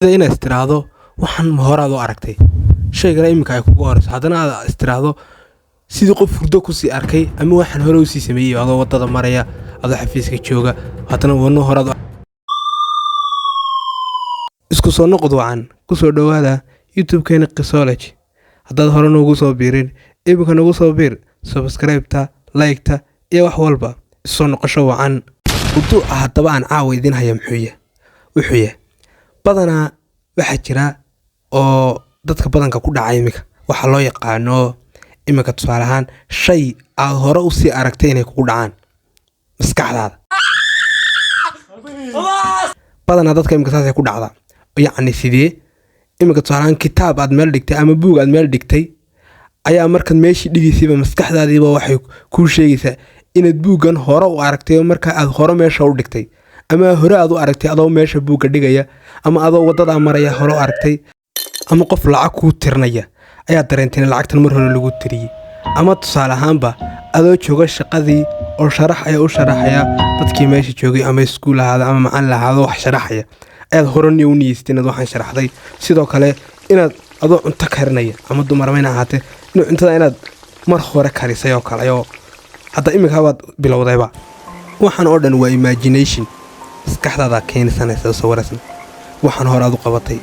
Sida inaad istiraahdo waxaan ma horaad u aragtay shaygana iminka ay kugu horeyso, haddana aad istiraahdo sidii qof hurdo kusii arkay ama waxaan hore usii sameeyey, adoo waddada maraya, adoo xafiiska jooga, haddana wadno horaad. Isku soo noqod wacan, kusoo dhowaada YouTube-keena Qisology. Haddaad hore noogu soo biirin, iminka nagu soo biir, subscribe-ta, like-ta iyo wax walba. Isoo noqosho wacan. Mawduuca haddaba aan caawa idiin haya muxuu yahay? Wuxuu yahay, badanaa waxaa jira oo dadka badanka ku dhaca iminka waxaa loo yaqaano iminka, tusaale ahaan, shay aad hore usii aragtay inay kugu dhacaan maskaxdaada. Badanaa dadka iminka saasay ku dhacdaa. Yacni sidee? Iminka tusaale ahaan, kitaab aad meel dhigtay ama buug aad meel dhigtay ayaa markaad meeshii dhigaysiiba maskaxdaadiiba waxay kuu sheegaysaa inaad buuggan hore u aragtay oo marka aad hore meesha u dhigtay, ama hore aad u aragtay adoo meesha buugga dhigaya, ama adoo waddadaa maraya hore u aragtay, ama qof lacag kuu tirinaya ayaa dareentay in lacagtan mar hore lagu tiriyey, ama tusaale ahaanba adoo jooga shaqadii oo sharaxaya, u sharaxaya dadkii meesha joogay, ama iskuul ahaado ama macalin ahaado, wax sharaxaya ayaad hore u niyeystay inaad waxaan sharaxday. Sidoo kale inaad adoo cunto karinaya, ama dumar mayna ahaatee, inuu cuntada inaad mar hore karisay oo kale, oo hadda iminka baad bilowdayba. Waxaan oo dhan waa imagination, maskaxdaada keensanaysa, sawiraysan waxaan hore aad u qabatay.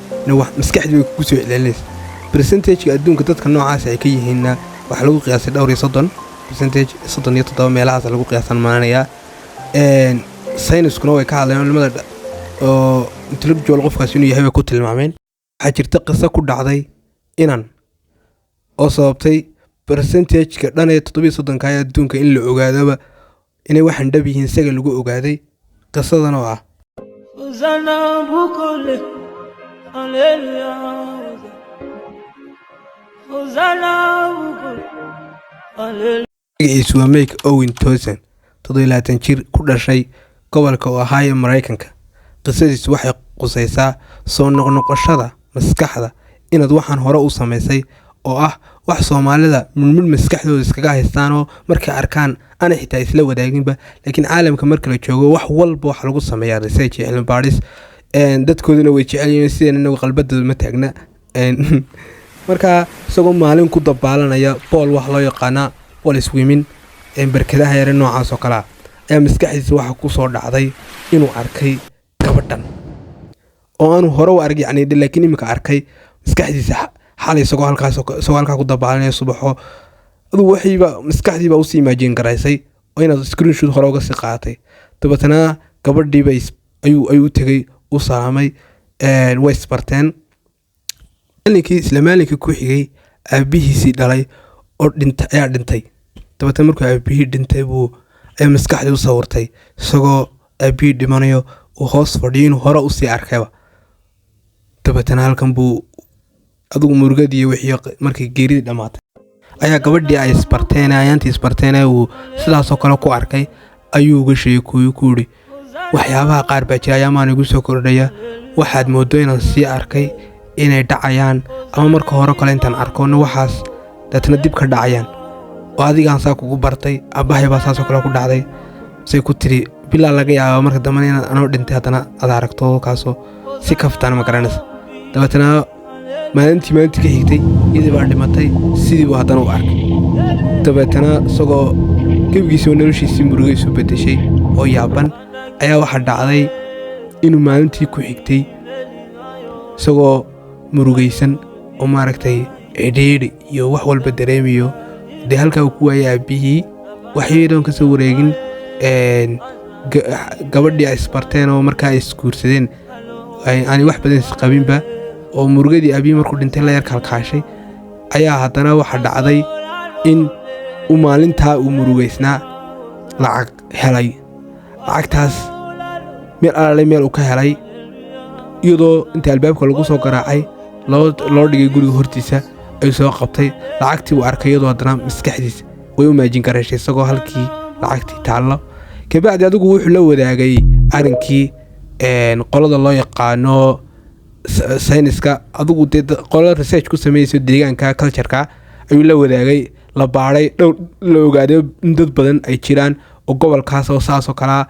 Maskaxdii way kugu soo celcelinaysa. Percentage-ka adduunka dadka noocaas ay ka yihiinna waxaa lagu qiyaasay dhowr iyo soddon percentage, 37 meelahaas lagu qiyaasan maananayaa. Sayniskuna way ka hadleen, culimada oo intellectual qofkaas inuu yahay bay ku tilmaameen. Waxaa jirta qiso ku dhacday inan oo sababtay percentage-ka dhan ee 37-ka ee adduunka in la ogaadoba inay waxaan dhab yihiin, isaga lagu ogaaday. Qisadan oo ah Hosanna Bukole, Hallelujah. Hosanna Bukole, Hallelujah. Magaciisu waa Mike Owen Townson, 27 jir ku dhashay gobolka Ohio, Mareykanka. Qisadiisu waxay qusaysaa soo noqnoqoshada maskaxda inaad waxaan hore u samaysay, oo ah wax Soomaalida midmid maskaxdooda iskaga haystaanoo markay arkaan ana xitaa isla wadaaginba. Laakiin caalamka marka la joogo, wax walba waxa lagu sameeyaa research iyo cilmi baadhis. Dadkooduna way jecel yihiin, sideen inagu qalbadooda ma taagna. Markaa isagoo maalin ku dabaalanaya pool, wax loo yaqaanaa pool swimming, barkadaha yare noocaas oo kale ah, ayaa maskaxdiisa waxa ku soo dhacday inuu arkay gabadhan oo aanu hore u arag, yacni laakiin iminka arkay maskaxdiisa xalay, isagoo halkaas, isagoo halkaa ku dabaalanaya subaxo. Adugu waxiiba maskaxdiiba usii imagine garaysay oo inaad screenshot hore uga sii qaadatay. Dabeetana gabadhiiba ayuu u tegey, u salaamay, way isbarteen. Maalinkii, isla maalinkii ku xigay, aabihiisii dhalay oo dhintay ayaa dhintay. Dabeetana markuu aabihii dhintay buu ayaa maskaxdii u sawirtay isagoo aabihii dhimanayo, uu hoos fadhiyo, inuu hore usii arkayba. Dabeetana halkan buu adigu murugadii wixii markii geeridii dhammaatay ayaa gabadhii ay isbarteen, ayaantii isbarteen uu sidaasoo kale ku arkay, ayuu uga sheekooyo, ku yidhi: "Waxyaabaha qaar baa jira ayaamaan igu soo kordhaya, waxaad mooddo inaan sii arkay inay dhacayaan, ama marka hore kale intaan arkoona waxaas deetna dib ka dhacayaan, oo adigaan saa kugu bartay, aabbahay baa saasoo kale ku dhacday." Say ku tiri: "Bilaa laga yaaba marka dambena inaad anoo dhintay haddana aad aragto." Kaasoo si kaftaan, ma garanaysa. Dabeetana maalintii ka xigtay iyadii baa dhimatay, sidii buu haddana u arkay. Dabeetana isagoo gebigiisoo noloshiisii murugo isu beddeshay oo yaaban ayaa waxaa dhacday inuu maalintii ku xigtay, isagoo murugaysan oo maaragtay cidhiidhi iyo wax walba dareemayo, dee halkaa uu ku waayay aabbihii, waxyadoon ka soo wareegin, gabadhii ay isbarteen oo markaa ay isguursadeen, aanay wax badan isqabinba, oo murugadii aabihii markuu dhintay la yar kalkaashay, ayaa haddana waxaa dhacday in uu maalintaa uu murugaysnaa lacag helay. Lacagtaas meel alaalay meel uu ka helay, iyadoo inta albaabka lagu soo garaacay loo dhigay guriga hortiisa, ayuu soo qabtay lacagtii. Uu arkay iyadoo haddana maskaxdiisa way u imagine garayshay isagoo halkii lacagtii taallo. Kabacdi adigu wuxuu la wadaagay arrinkii qolada loo yaqaano sayniska, adigu dee qolada research ku sameynayso deegaanka culture-ka ayuu la wadaagay. La baadhay dhowr, la ogaaday in dad badan ay jiraan oo gobolkaas oo saas oo kalea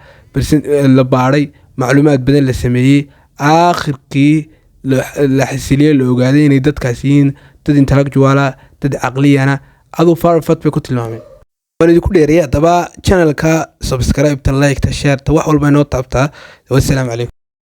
la baadhay, macluumaad badan la sameeyey. Aakhirkii La xasiliyey, la ogaaday inay dadkaas yihiin dad intellectual ah, dad caqliyana. Aduu farfad bay ku tilmaameen. Waan idinku dheereeyay. Haddaba channelka subscribe-ta, like-ta, share-ta, wax walba inoo taabtaa. Wassalaamu calaykum.